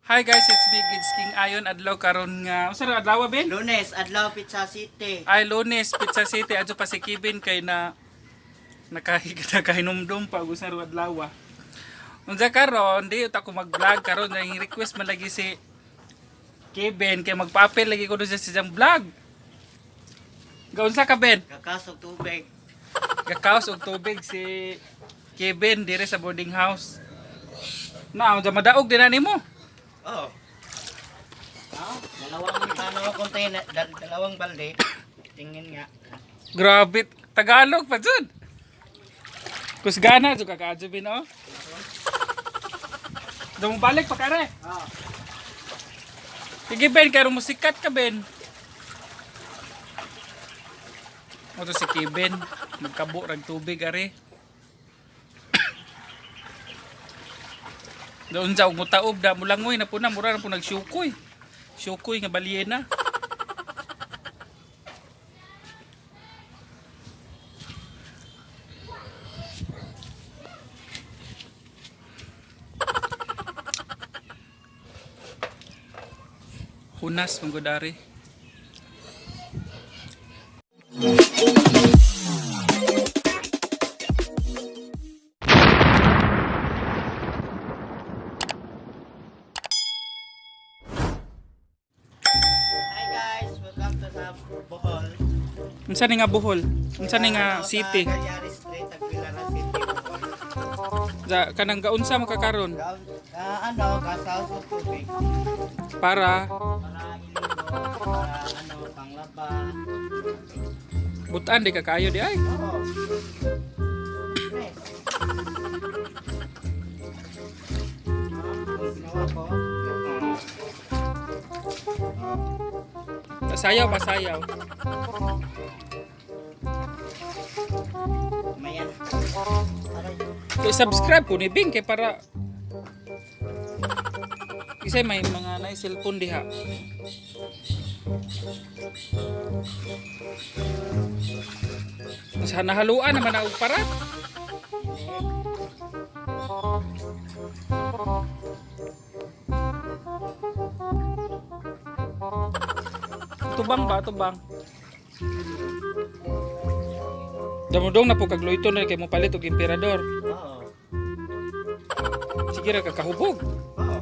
Hi guys, it's me, Gids King Ayon. Adlaw karon nga. Unsa ra adlaw, Ben? Lunes, adlaw Pizza City. Ay, Lunes, Pizza City. Adto pa si Kevin kay na nakahinumdum pa ug usa ra adlaw. Unsa karon, di ta ko mag-vlog karon, nang request man lagi si Kevin kay magpa-appeal lagi ko doon sa siyang vlog. Gaunsa ka, Ben? Kakasog tubig. Gakaos og tubig si Kevin dire sa boarding house. Na, unsa madaog din na nimo? Oh. Ah, dalawang ano container, dalawang balde. Tingin nga. Grabe, Tagalog pa jud. Kusgana jud ka kaadyo bin oh. Damo balik pa kare. Oh. Sige Ben, kay mo sikat ka, Ben. Mo to si Kevin, magkabo rag tubig are. Doon sa mutaob da mulangoy na po na mura na po nagsyukoy. Syukoy nga balyena. Hunas manggod ari. Hi guys, welcome to sa Bohol. Unsa ni nga Bohol? Unsa ni nga Ano, city? Sa Cagliari Street, Tagbilaran City, Bohol. Sa kanang gaunsa makakaron Ano, kasaw tubig. para Para iligo, para ano, panglaba. butan di ka kaayo di ay. Oo. Lunes. Ah, ang ginawa ko. Sayaw ba sayaw? Maya. Aray. Kay subscribe ko ni Bing kay para kasi may mga na cellphone diha. Sa nahaluan naman na og parat. Tubang ba tubang? Damodong na po kagluito na kay mo palit og emperador. Oo. Sige ra kakahubog. Oo.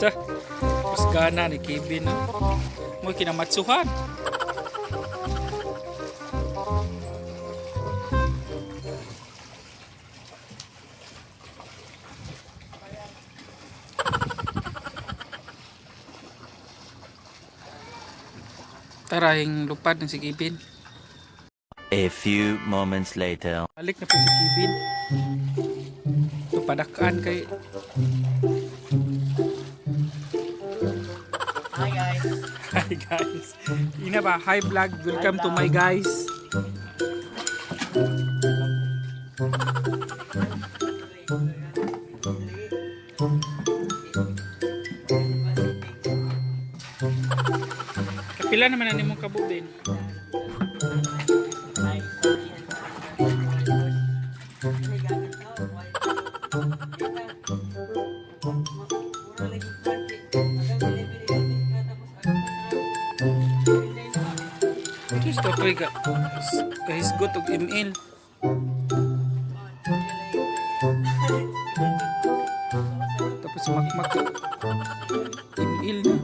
Ta. Kusgana ni Kevin no. Mo kinamatsuhan. Tara, yung lupad ng si Kevin. A few moments later. Balik na po si Kevin. Padakaan kay Hi guys. Hi guys. Ina ba? Hi vlog. Welcome to my guys. Kapila naman na nimong kabubin. Diyos to ko'y ka kahisgot og ML. Tapos makmak ML na.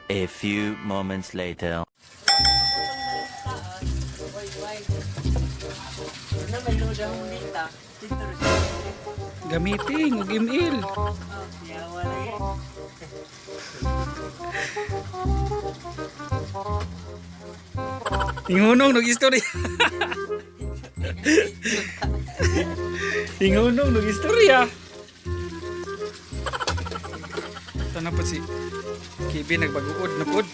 A few moments later. Oy, oy. Na may load ang data. Dito rin siya. Gamitin og email. Oh, yawa lagi. Ingunong nag istorya. Ingunong nag istorya. Ito na po si Kevin nagbaguod na pod.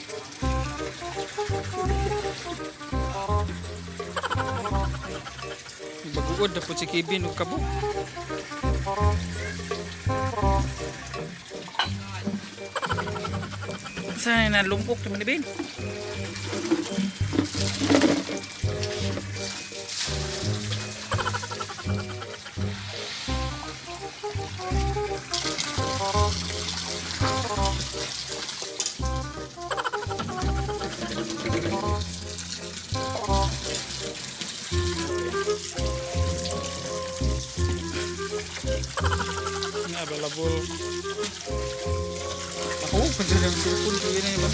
Nagbaguod na po si Kevin og kabo. Saan na lumpok naman ni Ben? Nga available. Ako, kung sa cellphone ko yun ba?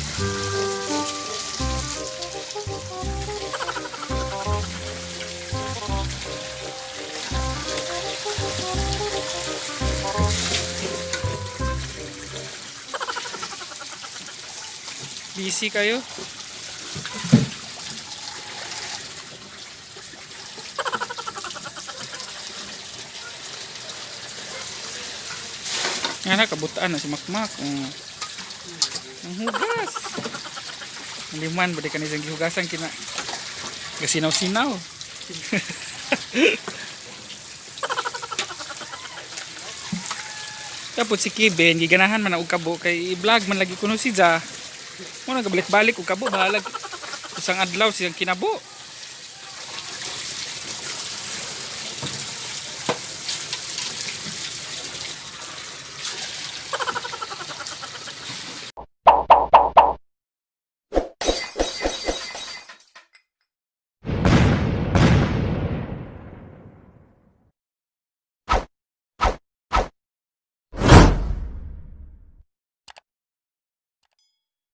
Busy kayo? Nga na, kabutaan na si Makmak. Oh. Ang hugas. Ang liman, ba di ka nisang gihugasan kina. Gasinaw-sinaw. Tapos si Kevin, giganahan man ang og kabo kay i-vlog man lagi kuno si Ja. Mo nagabalik-balik og kabo bahalag usang adlaw siyang kinabo.